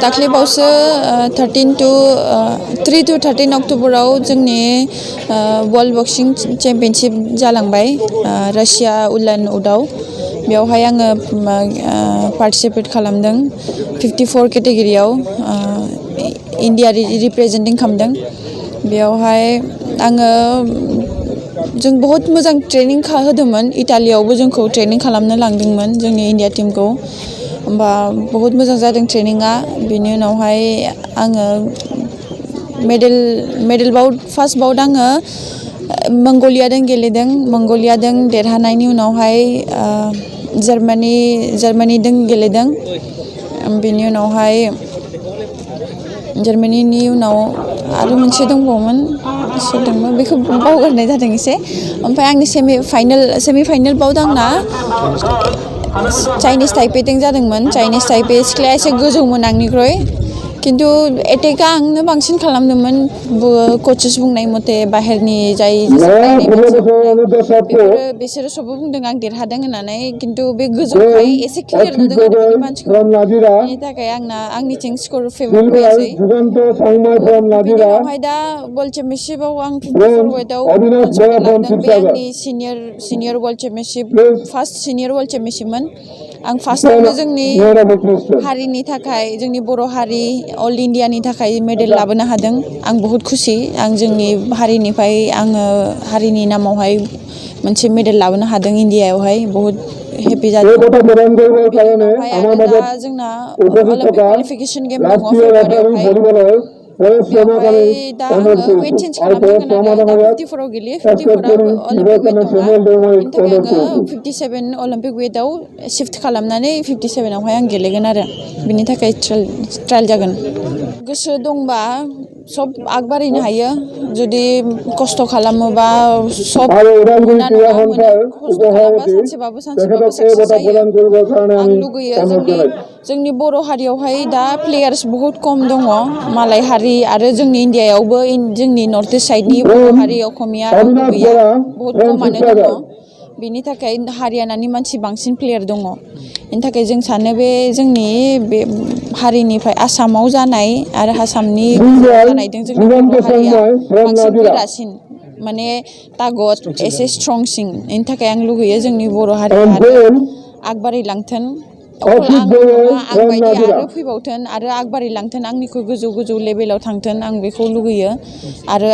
दाख्लै बावसो 3 to 13 अक्ट'बराव जोंनि world बक्सिं championship जालांबाय रासिया उलान उदाव बेवहाय आङो पार्टिसिपेट खालामदों 54 केटेगरियाव इन्डिया रिप्रेजेन्टिं खालामदों बेवहाय आङो जों बहुत मोजां ट्रेनिं होदोंमोन इटालियावबो जोंखौ ट्रेनिं खालामनो लांदोंमोन जोंनि इन्डिया टीमखौ होमबा बहुत मोजां जादों ट्रेनिंआ बेनि उनावहाय आङो मेडेल बाउट फार्स्ट बाउट आङो मंग'लियाजों गेलेदों मंग'लियाजों देरहानायनि उनावहाय जार्मानीजों गेलेदों बेनि उनावहाय जार्मानीनि उनाव आरो मोनसे दंबावोमोन सोरदोंमोन बेखौ बावगारनाय जादों एसे ओमफ्राय आंनि सेमि फाइनेल बाउट आंना चाइनिस टाइपेजों जादोंमोन चाइनिस टाइपे सिख्लाया एसे गोजौमोन आंनिख्रुइ खिन्थु एटेकआ आंनो बांसिन खालामदोंमोन कचेस बुंनाय मथे बाहेरनि जाय बिसोरो सबबो बुंदों आं देरहादों होननानै खिन्थु बे गोजौखाय एसे क्लियार नुदों आरो बिनि मानसिखौ बेनि थाखाय आंनिथिं स्कर फेभर फैयासै बिनि उनावहाय दा वर्ल्ड चेम्पियनशिपआव आं 54 वेटआव पार्टिसिपेट लादों बे आंनि senior world championship first senior world चेम्पियनशिपमोन आं फार्स्टआवनो जोंनि हारिनि थाखाय जोंनि बर' हारि अल इन्डियानि थाखाय मेडेल लाबोनो हादों आं बहुत खुसि आं जोंनि हारिनिफ्राय आङो हारिनि नामावहाय मोनसे मेडेल लाबोनो हादों इन्डियायावहाय बहुत हेपि जादों बेनि उनावहाय आरो दा जोंना अलिम्पिक क्वालिफिकेसन गेम दङ फेब्रुवारियावहाय बेवहाय दा आङो वेट चेन्ज खालामनांगोन आरो दा 54 आव गेलेयो 54आ अलिम्पिक वेट नङा बेनि थाखाय आङो 57 अलिम्पिक वेटआव शिफ्ट खालामनानै 57 आवहाय आं गेलेगोन आरो बिनि थाखाय ट्रायल जागोन गोसो दंबा सब आगबारिनो हायो जुदि खस्थ' खालामोबा सब मोना नङा मोनो खस्थ' खालामबा सानसेबाबो साक्सेस जायो आं लुगैयो जोंनि बर' हारियावहाय दा प्लेयार्स बहुत खम दङ मालाय हारि आरो जोंनि इन्डियायावबो जोंनि नर्थ इस्ट साइडनि बर' हारि असमिया रावबो गैया बहुत खमानो दङ बेनि थाखाय हारियानानि मानसि बांसिन प्लेयार दङ बेनि थाखाय जों सानो बे जोंनि बे हारिनिफ्राय आसामाव जानाय आरो आसामनि जानायजों जोंनि बर' हारिया बांसिन गोरासिन माने तागत एसे स्ट्रंसिन बेनि थाखाय आं लुगैयो जोंनि बर' हारिया आरो आगबारिलांथों अखल आं नङा आं बायदि आरो फैबावथों आरो आगबारिलांथों आंनिख्रुइ गोजौ लेभेलाव थांथों आं बेखौ लुगैयो आरो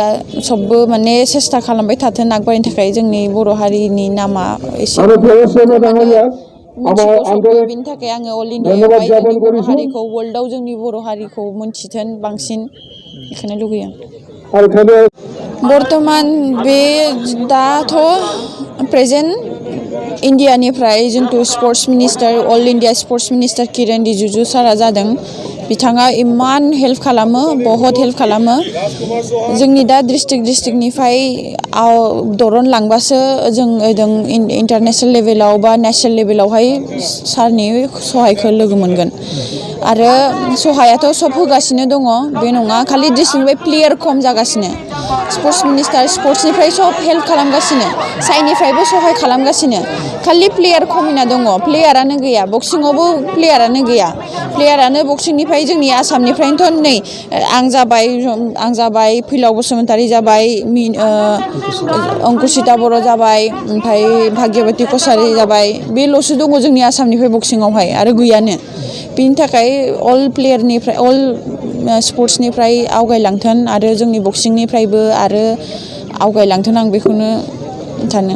सबबो माने सेस्था खालामबाय थाथों आगबारिनि थाखाय जोंनि बर' हारिनि नामा एसे मिथिगौ सबबो बेनि थाखाय आङो अल इन्डियायावहाय जोंनि बर' हारिखौ वर्ल्डआव जोंनि बर' हारिखौ मोनथिथों बांसिन बेखौनो लुगैयो बर्थमान बे दाथ' प्रेजेन्ट इन्डियानिफ्राय जिथु sports minister all India sports minister Kiren Rijiju सारा जादों बिथाङा इमान हेल्प खालामो बहुत हेल्प खालामो जोंनि दा डिस्ट्रिक्टनिफ्राय दरन लांबासो जों इन्टारनेसनेल लेभेलाव बा नेसनेल लेभेलावहाय सारनि सहायखौ लोगो मोनगोन आरो सहायाथ' सब होगासिनो दङ बे नङा खालि डिस्ट्रिक्टनिफ्राय प्लेयार खम जागासिनो स्पर्ट्स मिनिस्टार स्पर्ट्सनिफ्राय सब हेल्प खालामगासिनो साइनिफ्रायबो सहाय खालामगासिनो खालि प्लेयार खमिना दङ प्लेयारानो गैया बक्सिंआवबो प्लेयारानो गैया प्लेयारानो बक्सिंनिफ्राय जोंनि आसामनिफ्रायनोथ' नै आं जाबाय फैलाव बसुमतारी जाबाय अंकुसिता बर' जाबाय ओमफ्राय भाग्यबती कसारी जाबाय बेल'सो दङ जोंनि आसामनिफ्राय बक्सिंआवहाय आरो गैयानो बिनि थाखाय अल स्पर्ट्सनिफ्राय आवगायलांथों आरो जोंनि बक्सिंनिफ्रायबो आरो आवगायलांथों आं बेखौनो सानो